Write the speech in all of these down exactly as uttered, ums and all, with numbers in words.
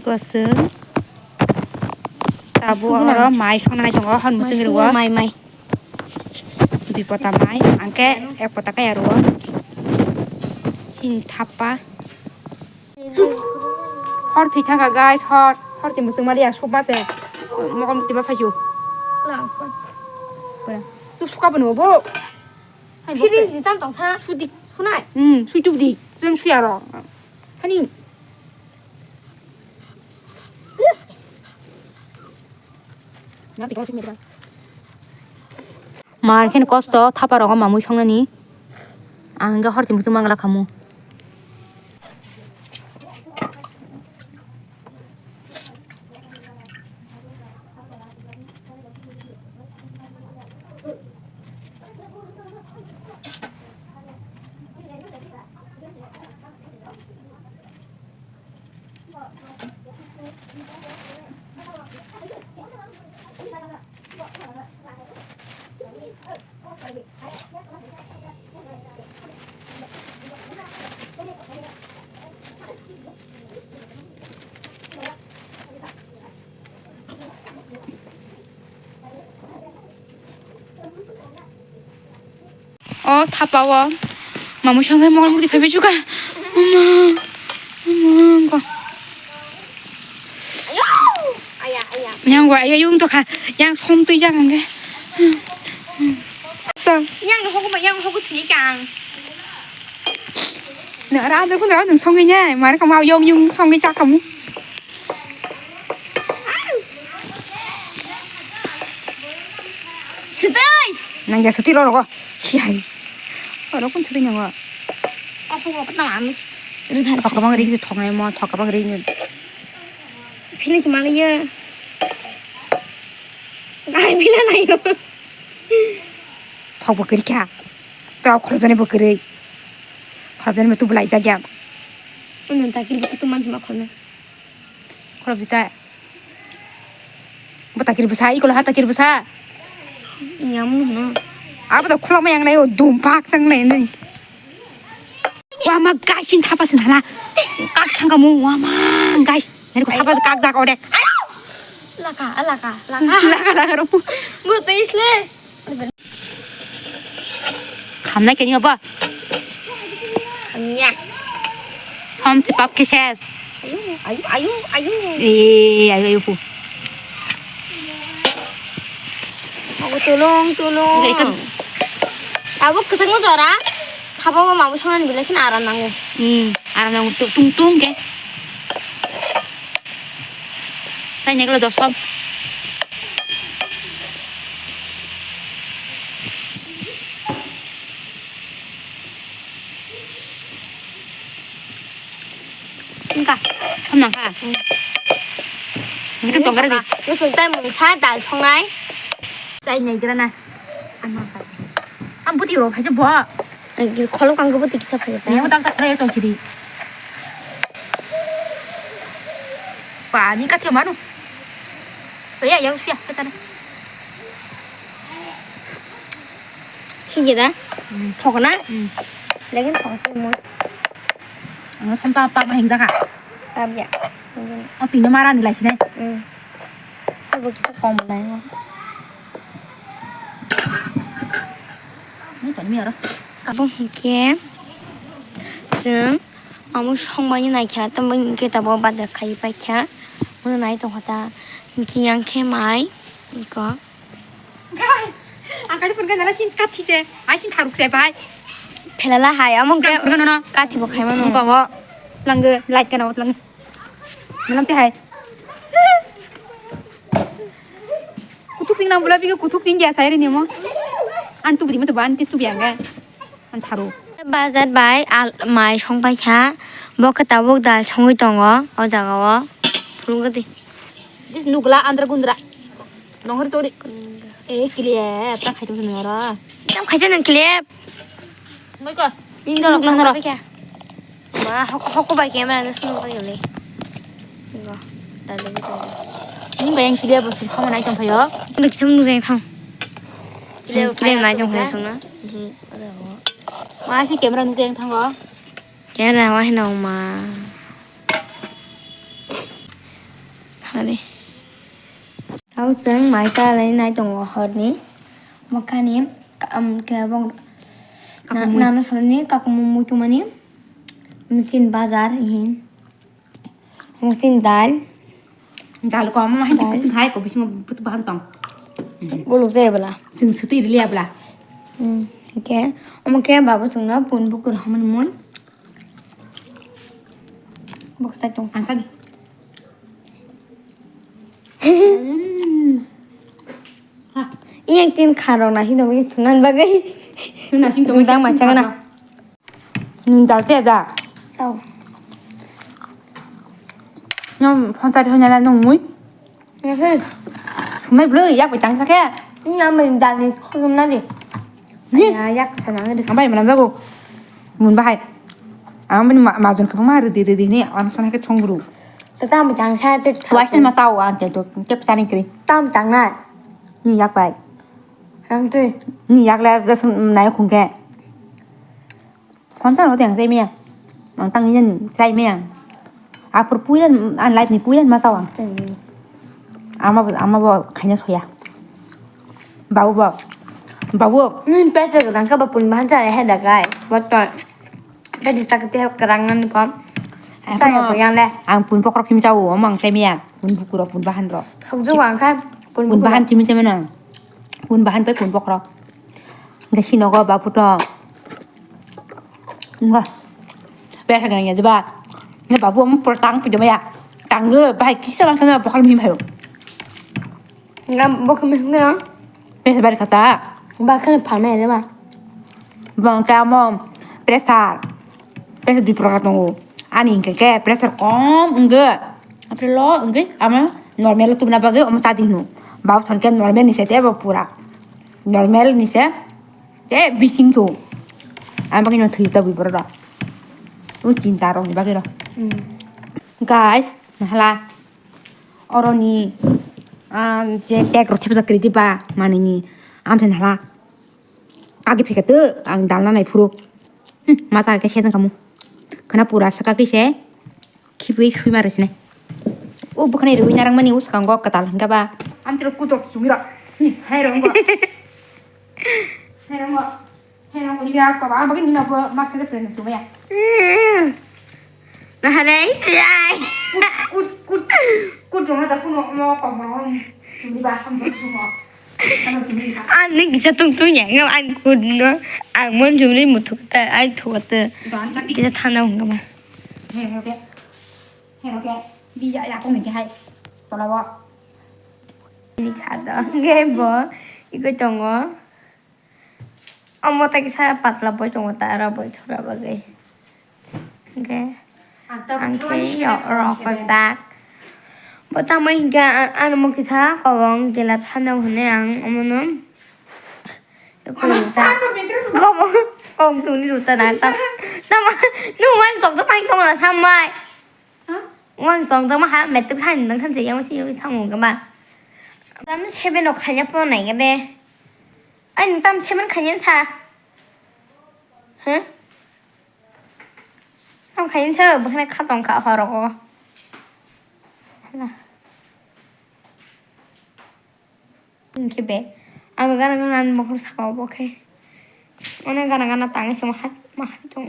Bo chwng tabuk oro mai songnai tongo, hwn mwchwng rwo. Mai, mai. Dui pota mai, hwnkhe ek pota kaya rwo. Chini thapa. Hor thwi thangkha, guys, hor, hor thwi mwchwng maliya, subma se. Mokol mukti ba phaisu. Tu suka bono bo. Hai bo. Sidi jitam tongsa. Sudi, sunai. Hmm, sui tubdi. Jeng suya ro. Hani. Mar khen kosto thapa rogo mamui songnani. Ang hor thwi mwchwng mangla khamu. O thapa o mamui song hai mol mudi phaibai suka. Mama, mama, ko. Yang wa, ayo, yung to kha. Yang som tui yang angge. Yang hogo ma, yang hogo tini kang. Na ra, kun ra, nung song nya, mar ka ma, yung, yung song cha kamu. Sitoi. Nang ya sitoi ro ro. Sihai. Oro kun sitoi nang wa. Apa apa tang anu. Thok kabang ri thok nai mo, thok kabang ri. Philip maliya. Gai bila nai yo. Thok bo kri kha. Tao khol jani bo kri. Khol jani tu bulai ja ja. Unun takir bo tu man ma khol na. Khulok jita. Bo takir bwsa, iko laha takir bwsa. Nyamu no. Abo to khulok ma yang nai o dum pak sang nai nai. Wama guys, sin thapa sin hala. Kak thang kamu wama guys. Nari ko thapa kak dak odek. Laka, laka, laka. Laka, laka, ropu. Bo to isle. Khamnai khe nini obo? Khamya. Hom se pap khe ses. Ayu, ayu, ayu, ayu. Eh, ayu, ayu pu. Obo tulung, tulung. Oke, itu. Abo kwchangma jora. Thapa bo mabo sonani belai kheno aram nango. Hmm, aram nango, tung, tung, tung khe. Tai nai kolo dosom. Engka, som nang kha. Hmm. Engka tong kha di. Nusung tai mungsa dal songnai. Tai nai gra na. Ama kha. Am buti ro phai je bo. Kholo kang buti kisa phai ta. Yang tak tak rai tong sidi. Pani ka thema no. To ya yang sia kita na. Hinje da? Hmm. Thok na? Hmm. Lekin thok se mo. Ang som ta pa ma hing da ka. Tab ya. O tini mara ni lai sinai. Hmm. Abo kisa kom lai. Ni to ni aro. Abo hingke. Jeng. Amo songmani naikha, tambo hinkhe tabuk bazar khai paikha. Bono nai tongkha ta, hinkhe yang khe mai, iko. Guys, ang kaisa phone khe nana sin kathi se, ai sin tharuk se bai. Phelala hai, amo khe phone khe nono kathi bo khai mano. Ang kawo, langge, light kana, langge. Malam te hai. Kuthuk sing nang bula bigi kuthuk sing ya sai rini mo. An tu bidi mo ban tis tu biang ga. An tharu. Bazar bai al mai song pai kha. Bo khe tabuk dal songwi tongo o jaga o. Phulung gati. Dis nugla andra gundra. Nonghor tori. E kile ta khai tu nora. Tam khai nang kile. Ngai ka. Ning dolok nang nang nang nang. Ma hok hok bai camera no sung kari le. Go. Dale bi to. Ning bayang kile bo sing khama nai tong phayo. Ning kisam nu jeng thang. Kile nai tong phayo sung na. Ma si camera nu jeng thang go. Camera wa hino ma. Tao chwng mai chalai nai tongo horni. Mokhani, um, khe bong-, na-, Kakumui. Nano salni kakumui muitu mani. Michin bazar, ihin. Michin dal. Dal ko ama hai Dal. Kutung hai ko bisingo butu bahan tong. Guluk jai bela. Sing suti rili abla. Hmm, oke. Omo ke babu chwngno pun bukur hamani mun. Bok sai tong. Angkani. Iyang tin kharok na hino bagwi thunan bagwi. Hino sing tong Sing tang tong machang na. Kharok. Hmm, dal te da. Tao. Nang phone charge hoina la nung mui. Nang he. Sumai bwlwi yak bai tang sa khe. Nang mai dal ni khulum na di. Ni? Ya, yak sana ngi di. Ambai mana jago. Mun bahai. Ang bini ma-, majun khapang ma ridi ridi ni ang sana khe chong guru. Tata mai tang sa te. Wai sen ma sao ang te to. Kep sani kri. Tam tang na. Ni yak bai. Ang te. Ni yak la gas nai khung khe. Phone charge rok tei ang chai maya. Ang tang yen chai maya. Aphuru puila, ang life ni puila ma sao ang. Ama bo, ama bo khaina soya. Babu bo. Babu. Nini pete rang ka ba pun bahan chare he da gai. What the? Pete sak te kerang nan pom. Saya ko yang le. Ang pun pokrok sim chao, ama ang chai maya. Pun bukuro, pun bahan ro. Hok jo ang kha. Pun bahan chimi chai maya. Pun bahan pai pun pokrok. Ga sinogo babu to. Nga. Besa gana ya jeba. Nga babu amu por tang pu jema ya. Tang je bahai kisa lang kana bakal mi mayo. Nga bokhe mi nga. Besa bari kata. Bakhe pha me jeba. Bang ka mo pressure. Pressure dui prokar tongo. Ani hingke ke pressure kom wngge. Apre lo wngge ama normal tubuna bagwi omo tadi hino. Babu thon ke normal ni se tebo pura. Normal ni se. Eh, bising tu. Ang bagwi no thwi tabwi borok rok. O chinta rok ni bagwi rok. Hmm. Guys, nahala. Oro ni, ah, je tag rok thepjak kwrwi di ba, manwi ni. Am se nahala. Agi phika tu, ang dalna nai phuru. Hmm, mata ke se tang kamu. Khana pura saka ke se. Khibui sui ma rwsine. O bwkhani rwi narang mani o swkango kwtal hwnkha ba. Amtwrok kutok sumi rok. Hai rong bo. Hai rong bo. Hai rong bo. Iri ak ba. Abagin nina bo ma kere pen tu ya. Na halai. Kut, kut, kut. Kut rong da kuno mo ko mo. Sumi ba ham bo sumo. Ano sumi ba. Ani kisa tung tung ya. Ngam an kut no. Ang mon jumli muthuk ta. Ai thuk ta. Kisa thana hwnkha ba. Hero ke, hero ke, di ya ya kong ni ke hai, tola bo. Ni kha do, ge bo, iko tongo. Omo ta kisa patla boi tongo ta, aro boi thura bagwi. Ge, ang khe yo rok ko jak. Bo tamo hinkhe a-, ano mo kisa kobong gela thano hwnwi ang omono. Kobong, kobong tungni ruta na tam. Tamo, nung wang sok to pain kong la samai. Wang sok to ma ha metuk thain nang khan se yang si yang thango gama. Tam seven ok khanya po nai gade. Ai tam seven khanya sa. Huh? Tam khanya sa, bukhana khatong kha horogo. Hala. Hwnkhe be, ang gana gana ani mokhor saka obo khe. Ono gana gana tangwi se maha, maha tong.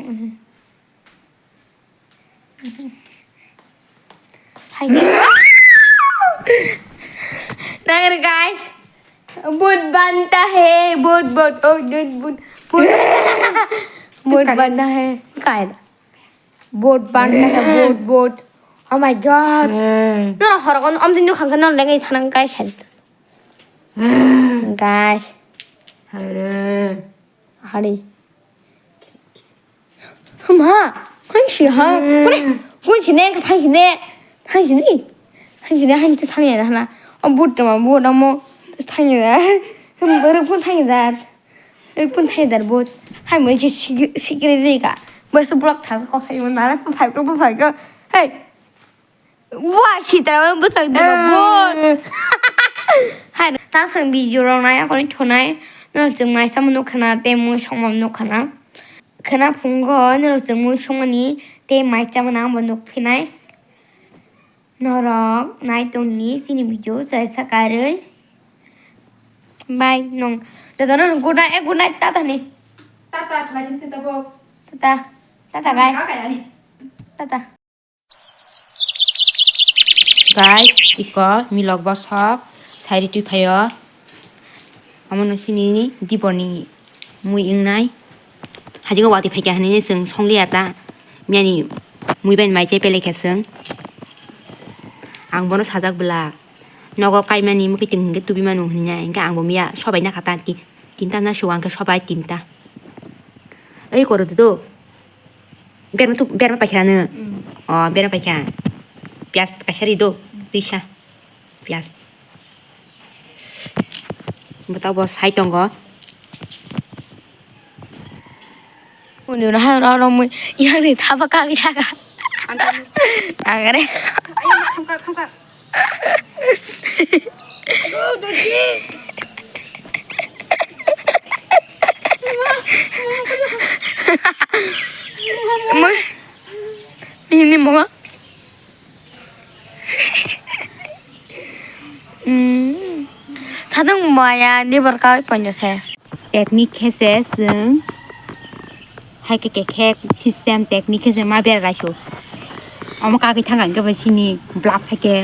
Hai khe. Nang guys, bhut banta hai, bhut, bhut, oh, bhut, bhut, bhut. Bhut banta hai. Kai. Bhut banta hai, bhut, bhut. Oh my God. Noro horokon omjin nukha khe noro lengai thanang guys. Guys. Hari. Hari. Ma, hang si ha. Kune, kun si ne, thang si ne. Thang si ne. Thang si ne, hang si thang ya na. O but ma, but amo. Thang ya. Baru pun thang ya. Baru pun thang ya, but. Hai mo si sikri ri ka. Basu block thang ko sai mo na. Phai ko, phai ko. Hey. Wa, sitra bwsang diba bun. Hai, ta swng video rok nai, akoni thonai. No chwng mai sama nuk khana, tei mui songma nuk khana. Khana phungo, no chwng mui songmani, tei mai chamani ang bo nuk phinai. Norok nai tongni chini video chai sakarwi. Bye nong. Jotono good night, eh, good night, tata ni. Tata, thwlai sini sita bo. Tata. Tata, guys. Tata. Guys, iko milok bosok sairi twi phaio. Omono sini diboni mui wngnai. Hajigo watwi phaikha hinwi chwng songliya ta. Miyani mui bai mai chai pelaikha chwng. Ang bono sajak bwla. Nogo kaimani mukhuitwng hinkhe tubimano hinwi. Hinkhe ang bo miya sobai nakha ta ti-, tinta na sugo hinkhe sobai tinta. Ei koroi do. Berma tu, berma paikha nw? Mm. Oh, berma paikha. Piyas kaisa ri do, risa. Piyas. Bwtao bo sai tongo. Uni uno ha ro ro mui yang ni thapa kagwi saka. Anta. Agare. Ayo, khamkha, khamkha. Mui ini mo. Hmm. Thadung maya ni borka ponyo se. Technique khe se chwng hai khe khe khe system technique khe se ma bera lai su. Omo kagwi thang ang khe bai sini block hai khe.